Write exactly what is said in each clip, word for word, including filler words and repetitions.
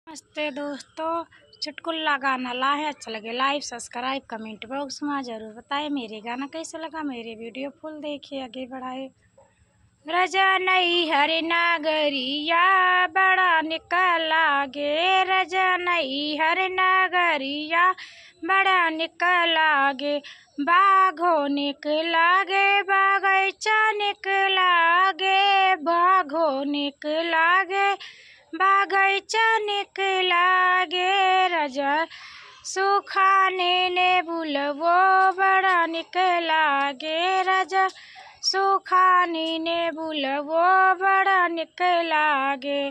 नमस्ते दोस्तों, चुटकुला गाना लाए हैं, अच्छा लगे like, subscribe, comment box में जरूर बताएं। मेरे गाना कैसे लगा, मेरे video full देखिए, आगे बढ़ाए। रजा नैहर नगरिया बड़ा निक लागे, रजा नैहर नगरिया बड़ा निक लागे। बागो निक लागे, बगैचा निक लागे, बागो निक लागे, बगैचा निक लागे। रजा सुखाने नेबुलवो बड़ा निक लागे, रजा सुखाने नेबुलवो बड़ा निक लागे।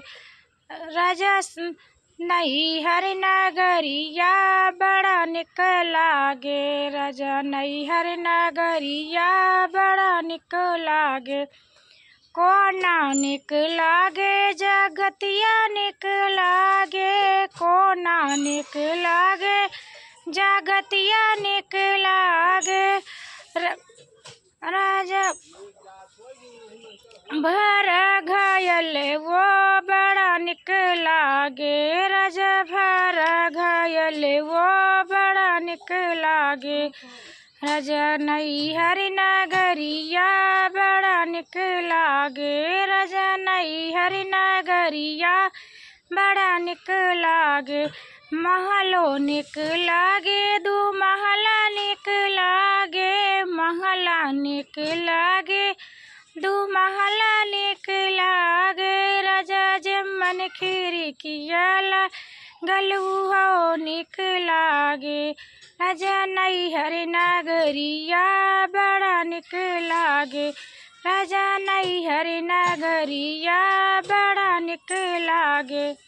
रजा स-, नैहर नगरिया बड़ा निक लागे, रजा नैहर नगरिया बड़ा निक लागे। कोना निक लागे, जगतिया निक लागे, कोना निक लागे, जगतिया निक लागे। र-, राजा भर घायल वो बड़ा निक लागे, राजा भर घायल वो बड़ा निक लागे। रजा नैहर नगरिया बड़ा निक लागे, रजा नैहर नगरिया बड़ा निक लागे। महलो निक लागे, दू महला निक लागे, महला निक लागे, दू महला निक लागे। रजा जेमन खिड़किया लागल उहो निक लागे, रजा नैहर नगरिया बड़ा निक लागे, रजा नैहर नगरिया बड़ा निक लागे।